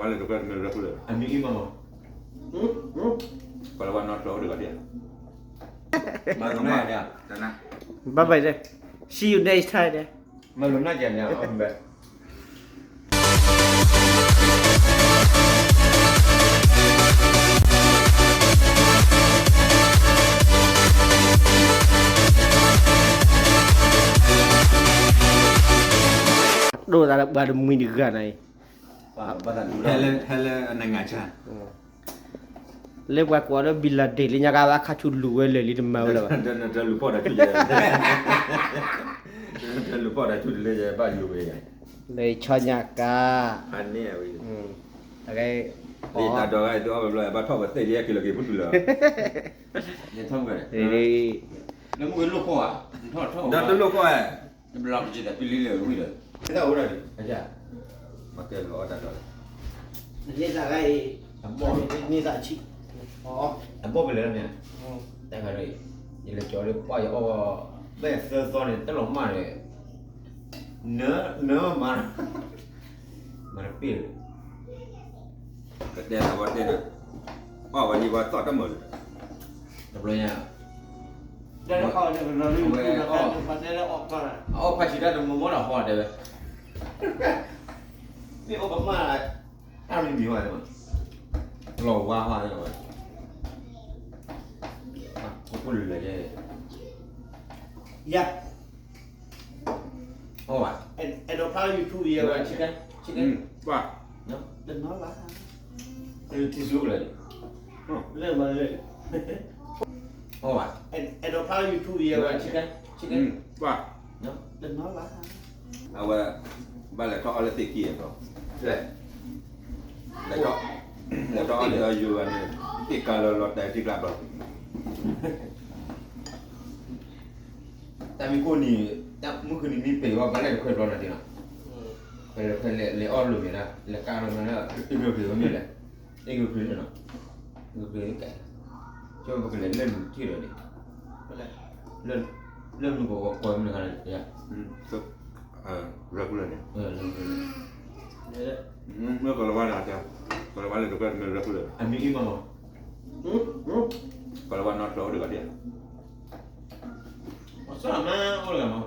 ပှၤလၢတခွဲတမ့ၢ်ရၢၢ်ခိၣ်လၢ အမံၤအံၤမးမး, ပှၤလၢဝဲနီတြီအိၣ်ဒံးဂၤဒံး, ဘၣ်ဘၣ်, see you next time န့ၣ်, မၤလိာ်နၢ်ကဲန့ၣ်, ဒိၣ်သးလၢပှၤတမှံတဂၤန့ၣ်အံၤ, ဟဲလၢ ဟဲလၢနငါဆၣ်, လၢပှၤကိးဒီး bin Laden လၢညါကဘၣ်ခါဆူလူၤဝဲလၢာ်လံတမၤဝဲလၢၤဘၣ်, တလူၤဖီၣ်ဒီးဆူၣ်ယဲ, တလူၤဖီၣ်ဒီးဆူၣ်တလၢယဲဘၣ်လူၤဝဲယဲ, လၢဆီညါကါ, အန့ၣ်ဝဲ, တၢ်ဒီးဂၤဒုးအီၣ်ဝဲဘျီ ဘၣ်ထီၣ်ပသ့ၣ်လၢဟဲက့ၤလီၤက့ၤဖုတူၢ်လၢၤ, လၢမုၢ်ဂ့ၤလိၣ်ဃီဧါ, ဒီးတလိၣ်ဃီဧါ, တဘျီကစၢ်တပလံလၢဝံၤဒီး, တၢ်အိၣ်ဒၣ်ဒံး, မၤကဲလီၤအီၣ်တၢ်ဒီး, န့ၢ်သးဂၤအံၤ, န့ၢ်သးဆံး, အဘီၣ်ပလဲၤလီၤန့ၣ်, တၢ်ဂၤဒီး, ယလဲၤကၠီၤလၢပှၢ်ယအီၣ်, ဘၣ်သၢသီန့ၣ် တၢ်လီၤမၢ်န့ၣ်, နၢမၤ, မၤတပ့ၢ်လၢ ကတဲသးဝဲတဲဒီး, အီၣ်ဝဲဒ်ဝဲသီၣ်တမုာ်လၢၤ, တဘျီညါ, ဝဲ, အီၣ်ဖးဆံးတၢ်တမုာ်မီၢ်ဒီးဟီတဲဝဲ, မ့ၢ်အီၣ်ပမၢ်, တၢ်မံၤမံၤဟီတဲဝဲ, လီၤဝါဟီတဲဝဲ, အိၣ်လၢလၢ်ယဲ, ယၤ အီၣ်ဘၣ်, အဲၣ်ဒိးဖျါ YouTube ယဲဝဲ, chicken, chicken, တနီၤဘၣ်, ထံဆူၣ်လၢ, လၢမၤလၢ, အီၣ်ဘၣ်, အဲၣ်ဒိးဖျါ YouTube ယဲဝဲ, chicken, chicken, တနီၤဘၣ်, အဝဲ, ဘၣ်လဲၤထီၣ်အီၣ်လၢသ့ၣ်ခံအဘျီ, လဲၤထီၣ်အီၣ်လၢယိၤဂၤန့ၣ်, သ့ၣ်ကါလီၤလီၤတဲာ်ထံကျါဘျီ တၢ်မ့ၢ်ကိၣ်နံၤ, မုၢ်ဃုနံၤမ့ၢ်ပ့ၤဝဲ ပှၤလဲၤတခွဲဘျီနီၤတ့ၢ်နီၤ, ပလဲၤတခွဲလဲၤအီၣ်လိာ်မ့ၢ်ဒၣ် လဲၤကါလီၤမ့ၢ်ဒၣ်, အ့ၣ်ဂ့ၤဖံးဝဲမ့ၢ်လဲၣ်, အ့ၣ်ဂ့ၤဖံးလၢနီၤ, အ့ၣ်ဂ့ၤဖံးလၢကဲ, ဆိပကလဲၤလၢနုာ်ထံၣ်ဒီးန့ၣ်, လၢနုာ်ကဝီၤကွဲမုၢ်နၤခါန့ၣ်, ရၢၢ်ကူလၢန့ၣ်, မ့ၢ်ကလၤဝါန့ၣ်, ကလၤဝါလၢတခွဲတမ့ၢ်ရၢၢ်ကူလၢ, အမံၤအံၤမးမး, ကလၤဝါနီတြီအိၣ်ဒံးဂၤဒံး အစီၣ်မးအိၣ်လၢမး,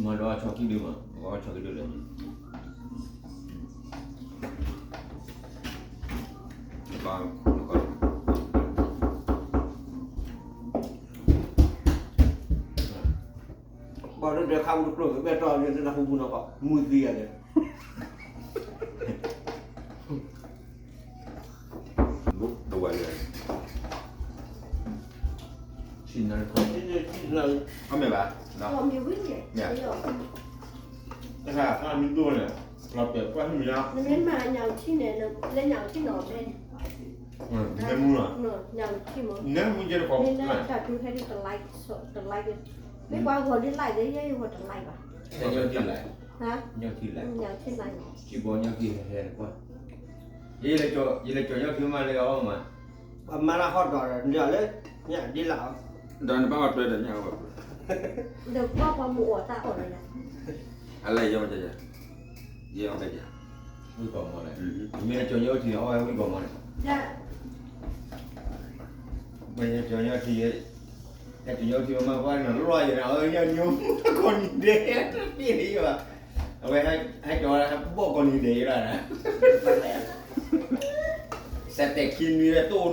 မၤဒီးဆီခံဒုမး, ဆီခံဒုလၢ, ဘၣ်ဒီးခါပူၤတကျိၤ ကဘၣ်တီၢ်န့ၣ် နၢ်ဟူပူၤနီၤကီး မူသံယၤန့ၣ်, တဝဲလၢ, ဆံနၢ်, အမ့ၢ်ဘၣ်, မ့ၢ်, တခါမံၤဒိၣ်န့ၣ်, လီၤတဲာ်ကွၢ်မံၤညါ, နမ့ၢ်မၤညၣ်ထံန့ၣ်, လၢညၣ်ထံနီၤ, နမူလီၤ, နမူကဲတခီ, နတၢ်ဒုးဟဲဒ်တlike, တlike, မ့ၢ်ပှၤဂီၤဒ်like ယဲယဂီၤတlikeဘၣ်, ညၣ်ထံlike, ညၣ်ထံlike, ထံဘီညၣ်ထံဟဲဟဲတကွၢ်, ယလဲၤကၠီၤညၣ်ထံမးလၢအီၣ်မး, ပမၤလၢဟီၣ်ဒီးလၢ, ညၣ်ဒ်လာ်အီၤ, ဒီးနဘၣ်အီၣ်တွဲဒီးညၣ်အီၣ်, ဒီးပှၤပှၤမူအီၣ်တၢ်အီၣ်လၢ, အလဲၤယီၤမး, ယဲအီၣ်ကဲ, ဝံၣ်ပီၤမီၤလဲၣ်, မ့ၢ်ကၠီၤညၣ်ထံန့ၣ် အီၣ်ဝဲဝံၣ်ပီၤမီၤန့ၣ်, မ့ၢ်ကၠီၤညၣ်ထံ, ကၠီၤညၣ်ထံမးပှၤန့ၣ် လွၢ်ယဲန့ၣ် အဝဲညၣ်ညိ ကိးနံၤဒဲး, တပ့ၢ်လံယဘၣ်, အဝဲဟဲကီးဝဲဟဲဘီၣ်ကိးနံၤဒဲးယဘၣ်, စဲးတဲာ်ခံနွံလၢတိၢ်နီၢ်, တုၤ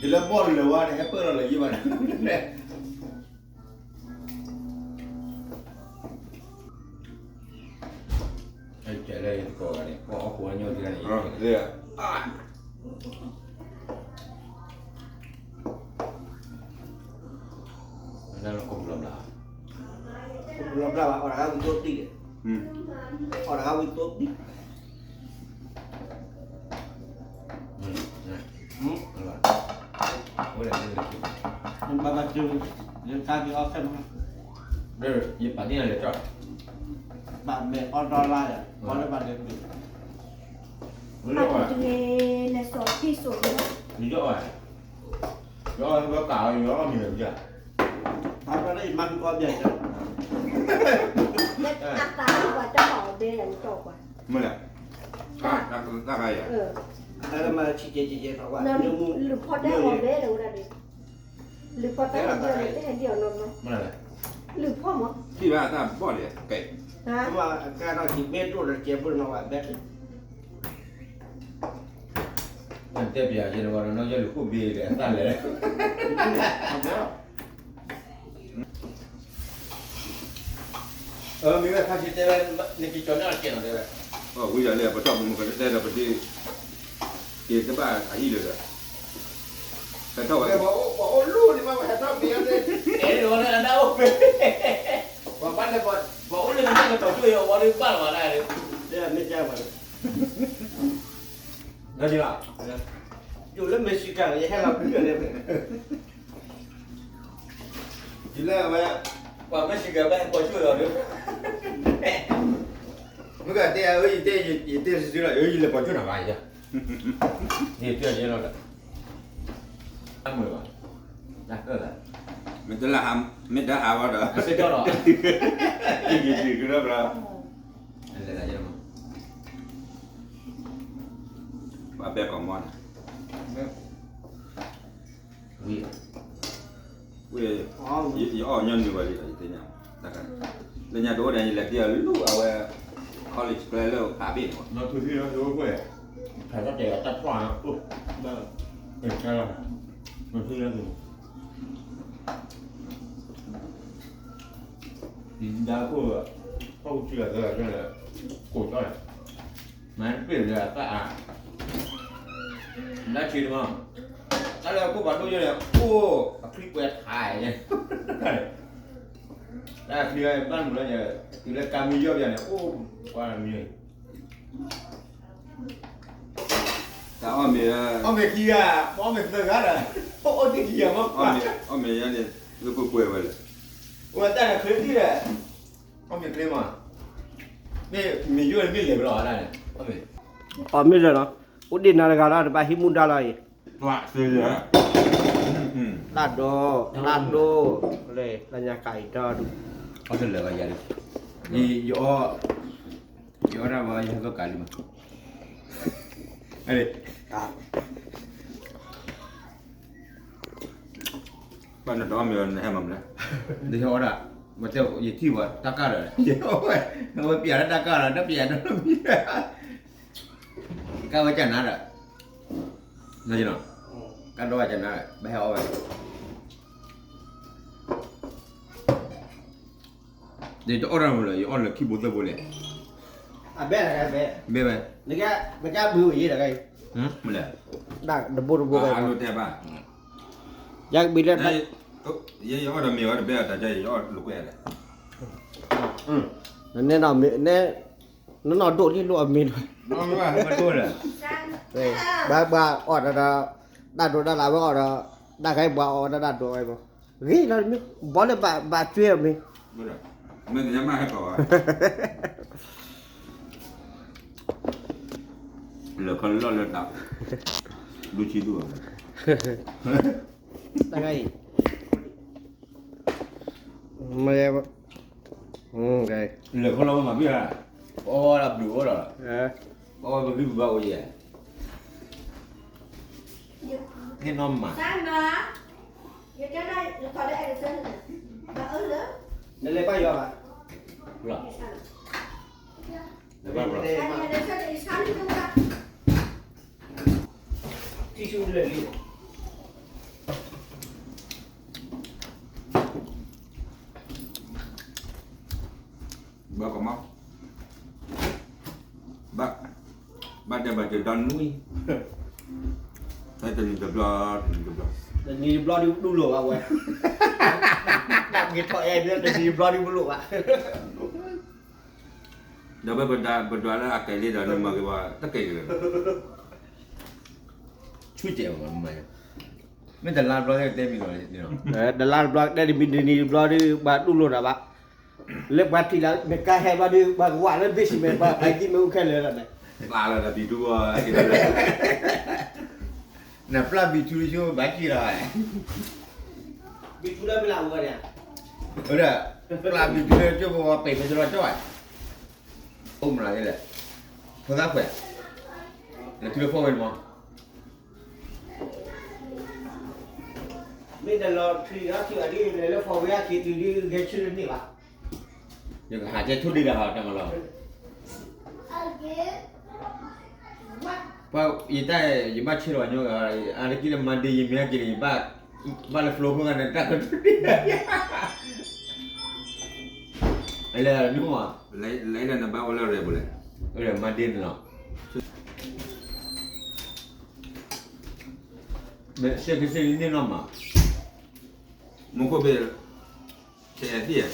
လၢဘီၣ်လၢာ်ဝဲန့ၣ် ဟဲပၢၢ်လီၤလၢယဘၣ်န့ၣ်, အဲၣ်ကဲလၢယတကိးဂၤန့ၣ် ပှၤအီၣ်ဖိညိၣ်ဒ်န့ၣ်, နကိးပလီၤဘျါ, ကိးပလီၤဘျါဘၣ် အီၣ်တဂၤဝံၤသိးတံၢ်, အီၣ်တဂၤဝံၤသိးတံၢ် ဘၣ်ဘၣ်တုၤ, ယကါက့ၤအီၣ်ခဲမး, ယပာ်န့ၢ်လဲၤထီၣ်, ဘၣ်မဲာ်အီၣ်ဒီလါယၤ, ဘၣ်လၢဘၣ်လဲၤ, ဘၣ်တဂ့ၤလဲၤစီၤတံၢ်စိၤ, ယအီၣ်, ယအီၣ်ဘၣ်ကးအီၤ ယအီၣ်မံၤလၢၤဘၣ်, ဘၣ် မ့ၢ်လဲၣ်, တၢ်ခါယၤ, လုၢ်ဖီၣ်တၢ်အီၣ်ဘဲလၢဝဲဒၣ်, လုၢ်ဖီၣ်တၢ်ဟဲဒံးအီၤန့ၣ် တဟဲဒံးအီၤနီၢ်နီၢ်, လုၢ်ဖီၣ်မး, ဘံၣ်ဘၣ်တၢ်ဘီၣ်လံ, မ့ၢ်ကဲထီၣ်က့ၤမ့ၢ်ဒိၣ်ဒီးကဲဖိတနီၤဘၣ်ဘဲ နတဲပျးယဲၢ်တဝီဒီး နီၢ်ယဲၢ်လူၤခိၣ်ဘ့ၣ်ဒီးအသၣ်လဲၣ်, မ့ၢ်ဝဲခါဆံတဲဝဲ, နက့ၤကၠီၤန့ၢ်အီၤကဲနီၤတဲဝဲ, ဝံၤဒီးလၢပတီၢ်ပမုၢ်ကတဲဒီးပဒ့, က့ၤကဘၣ်အဟံၣ်လၢာ်ဒီး, ဟဲထီၣ်ဝဲ, ပှၤအိၣ်လူၤန့ၣ်မး ပှၤဟဲထီၣ်ပ့ၤအီၤသ့, အဲၣ်ဒိးဝဲဒၣ်ဒၣ်အိၣ်ဖဲ, ပှၤဘၣ်လဲၤ, ပှၤအိၣ်လၢနဘၣ်လီၤဘၣ်ဒၣ်လၢ, မ့ၢ်ကဲဘၣ်, နဒ်လီၤ, ယိၤလၢမ့ၢ်စံးကၤ ယဟဲလီၤဖုၣ်လၢ, ယလၢအဝဲ, ပှၤမ့ၢ်စံးကၤဘၣ်ဟဲပိာ်ကၠိၣ်လီၤဒီး, မ့ၢ်ကတဲအၢ ယတဲ, ယတဲစုစုလီၤ ယလဲၤပိာ်ကၠိၣ်နၤဘၣ်ယၤ, ယတဲယဲလီၤဒီး, တၢ်မုာ်ဘၣ်, တၢ်ကၢၣ်သး, မ့ၢ်တလၢဟး, မ့ၢ်တဟးဝဲဒီး, စ့ၢ်ကီးလီၤ, ယက့ၤက့ၤကရၢဘၣ်, ပှၤဘဲကီၢ်မီၢ်န့ၣ်, ဝံၤ, ဝံၤ, ယအီၣ်ညီနုၢ်ဝဲလံဒီး ယသ့ၣ်ညါ, လၢညါတအိၣ်န့ၣ် ယလဲၤတ့ၢ်အီၤလူၤအဝဲ, college ကျဲလၢဖးဘ့ၣ်န့ၣ်, ဖးတၢ်တဲတၢ်ဖျီၣ်, နထံၣ်လၢ, ဒါခိၣ်, ဖီၣ်ကူစံၣ်လီၤသၢဂၤန့ၣ်, ကိၢ်ကၠီၣ်န့ၣ်, မၤတပ့ၢ်လၢအသၣ်အါ, နၢ်ဆံးတမံၤ, တၢ်လၢခိၣ်ပှၤဒိၣ်ယိာ်န့ၣ် အိၣ်အချံပှဲၤထါန့ၣ်, တၢ်ချံဘၣ်မုာ်လီၤ, တုၤလၢကါမံယီၢ်ပယီၤန့ၣ် အိၣ်ပှၤမံၤ, တၢ်အီၣ်မ့ၤ, အီၣ်မ့ၤခံဂၤ, အီၣ်မ့ၤသၢဂၤဒီး, အိၣ်တ့ၢ်ခံဂၤမး, အီၣ်မ့ၤယါန့ၣ်, လၢပှဲၤပှဲၤဝဲလဲၣ်, ဝဲတၢ်တချ့ဒံးဒီး, အီၣ်မ့ၤချ့မး, မ့ၢ်မ့ၢ်ယိၣ်န့ၣ်မ့ၢ်လဲၤဘျီဒၣ်န့ၣ်, အီၣ်မ့ၢ်လၢနီၤ, အိၣ်ဒ့ၣ်နၤတဂၤလီၤ တဘၣ်ဟံးမူဒါလီၤအံၤ, တၢ်ဒိ, တၢ်ဒိ, လၢညါကၤအံၤဒီဒူၣ်, အီၣ်တလၢာ်ဘၣ်ယၤ, ယအီၣ်, ယအီၣ်တၢ်ဘၣ်ယဟဲသီၣ်ကးလံမး, ဘၣ်နတအီၣ်မ့ၤနဟဲမၤမနုၤလဲၣ်, နဟဲအီၣ်ဒၣ်, မ့ၢ်တဲယထံၣ်ဝဲတၢ်ကၢ်ဒီး, ယအီၣ်ဝဲ, အဝဲပျးလၢတၢ်ကၢ်ဒီး တပျးနီတမံၤ, ကၢ်ဝဲကနၤဒီး, ကၢ်ဒီးဝဲကနၤဒီး ဘၣ်ဟဲအီၣ်ဝဲ ယတအီၣ်တၢ်မုာ်လၢၤ ယအီၣ်လၢခံဘိသၢဘိလဲၣ်, အဘဲ, ဘဲဝဲ, နကဘုးအိၣ်ယဲတဂၤအံၤ, မ့ၢ်လဲၣ်, တဘိတဘိ, ယကဘုးလၢ, ယအီၣ်ဒီးမ့ၤဝဲတဘဲအတၢ်ကဲ ယအီၣ်လိာ်ကွဲလဲၣ်, န, နနီၢ်ဒိၣ်လံလိာ်အမ့ၤလီၤ, ဘၣ်ဘၣ်အီၣ်ဒီး, တၢ်ဒိးတၢ်လၢဝဲအီၣ်ဒီး, တၢ်ခါအံၤပှၤအီၣ်ဝဲဒၣ်တၢ်ဒိးဝဲမး, ဂ့ၤလီၤတမံၤ, ဘီလၢဘၣ်ဘၣ်ကွ့အီၤမ့ၤ, မ့ၢ်သ့ၣ်ညါမးဟဲကီးဝဲ, လၢခီလီၢ်လၢတၢ်, လူၤဆံသူၣ်အီၤ, တၢ်ခါအံၤ မ့ၢ်, လဲၤခီလီၤမ့ၢ်မၤဘံၣ်ဧါ, ပအီၣ်ဝဲဒၣ်ဘျုးအိၣ်ဒီး, ပအီၣ်ဝဲပဂံၢ်ပဘါအိၣ်ယဲ, ဟဲနီၢ်မး, နလဲၤဘၣ်ယွၤဘၣ်, လဲၤဘၣ်ဘျီ ထံၣ်ဆူလဲၣ်လံ, ဘၣ်ကမီ, ဘၣ်, ဘၣ်တဲဘၣ်တဲဒီနွံ, တနံၤတဘျီ, တနံၤတဘျီ, တနံၤတဘျီဒုးဒူလိာ်ဘၣ်ဝဲ, တၢ်ဂ့ၤထီၣ်အဲၣ်ဒၣ် တနံၤတဘျီဒုးပလိာ်ဘၣ် ဒီးပဒွးလၢအကဲလံဒီး နမၤက့ၤဝဲတကဲလၢၤ, ဆူၣ်ကဲးဝဲမၤ, မ့ၢ်တလါတဘျီတဲမံၤလီၤ, တလါတဘျီတဲတမံၤ တနံၤတဘျီဒုး ပှၤတူၢ်လိာ်တၢ်ဘၣ်, လၢပှၤထံၣ်လၢ မ့ၢ်ကါဟဲဘျီဒုး ပှၤကဝၣ်လၢ basement ပှၤကံမ့ၣ်အူခဲလၢာ်လီၤန့ၣ်, ပျၢ်လီၤဒီးဘံၣ်ထူ, နပျၢ်ဘံၣ်ထူဆိ ဘၣ်ကံလီၤ, ဘံၣ်ထူလၢမ့ၢ်လၢအဝဲန့ၣ်, ဒီး ပျၢ်ဘျုးတုၤလၢကၠိဖိပှၤပ့ၤဖဲကလီကၠီၣ်ဘၣ်, အိၣ်မနုၤသ့လဲၣ်, ဖိသၣ်ခွဲး, လဲၤထံလၢဖီဝဲန့ၣ်မး, မ့ၢ်တလီၤထံလီၤထံအီၤဒ်လဲၤလၢဖီဝဲအခံတုၤဒ်ဂဲၤဆၢထၢၣ်န့ၣ်ဘၣ်, ယကဟးကဲထိၣ်ဒ့တၢ်ဟီတၢ်မၤလီၤ, ပှၤယတၢ် ယဘၣ်ဆၢထၢၣ်ညီဂၤ, အါတက့ၢ်လၢ Monday ယမ့ၢ်ဟဲက့ၤန့ၣ် ယဘၣ် ဘၣ်လၢ floor ဖိဂၤန့ၣ် တၢ်ကဒိၣ်ဒံး, လဲၤနုာ်မး, လဲၤလၢနဘၣ်အိၣ်လၢရဲၣ်ပူၤလဲၣ်, Monday န့ၣ်လီၤ, မ့ၢ်စ့ၢ်ကစ့ၢ်န့ၣ်နီၢ်မး, မူခိၣ်ဘ့ၣ် ခဲအံၤသ့ၣ်,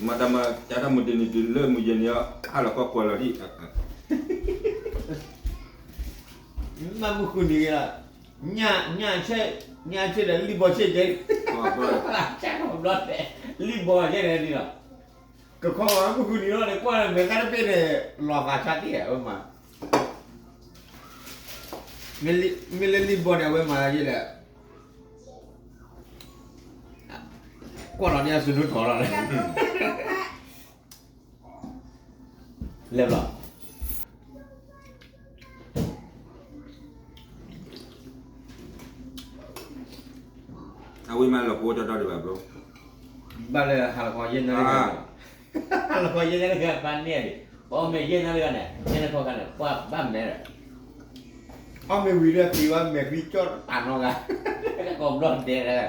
မၤတၢ်မၤကၢ်တၢ်မုၢ်တနံၤတုၤလၢမုၢ်ယဲၢ်နံၤအီၤ ဟးလီၤခီကွၢ်လီၤဒံး, မ့ၢ်မုၢ်ဃုနံၤဂ့ၤလီၤ, ည ည ဆဲး, ည ဆဲးဒီးလံၣ်ဘီဆဲးကဲ, ဆဲးဘျီတဲ, လံၣ်ဘီဆဲးန့ၣ်လီၤ, ကခီမ့ၢ်ဃုနံၤလီၤန့ၣ် ကွၢ်မဲာ်သၣ်တဘ့ၣ်န့ၣ် လီၤဂာ်ဆါတ့ၢ်ဝဲမး, မ့ၢ်လၢလံၣ်ဘီန့ၣ် အဝဲမၤယဲလဲၣ် ကွၢ်လီၤန့ၣ်အစူၤနူထီၣ်လီၤ, လဲၤဘျီ အဝဲမၤလီၤဖိကၠီတီဒံးဘၣ်ဘျီ, ဘၣ်လၢဟးလီၤခီယဲၢ်နၣ်ရံၣ်, ဟးလီၤခီယဲၢ်နၣ်ရံၣ်ဘၣ်န့ၢ်ဒံး, ပအီၣ်မ့ၤယဲၢ်နၣ်ရံၣ်ဘၣ်န့ၣ် ယဲၢ်နၣ်ရံၣ်ခီခါန့ၣ် ပှၤဘၣ်မဲာ်ဒီး, အီၣ်မ့ၤဝံၤဒီးသံဝဲမဲာ်ဃံကၠီၣ်တပာ်နီၢ်ဂၤ, ကိးဘျီဒဲးဒီး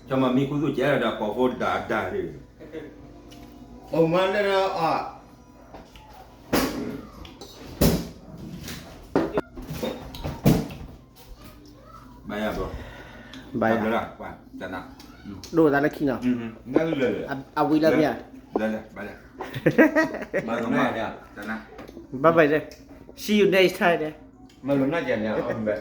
ကမၤမံခူသူၣ်ကဲဒီးပိာ်ဖိဒၣ်ဒၣ်, အိၣ်မးလၢအီၤ, ဘၣ်ယၤဘျီ, ဘၣ်ယၤ, ဒိၣ်သးလၢခံနီၤ, အဝံၤလၢမ့ၢ်ဧါ, ဘၣ်ယၤ, ဘၣ်ယၤ, see you next time, မၤလိာ်နၢ်ကဲန့ၣ်, အီၣ်ဘဲ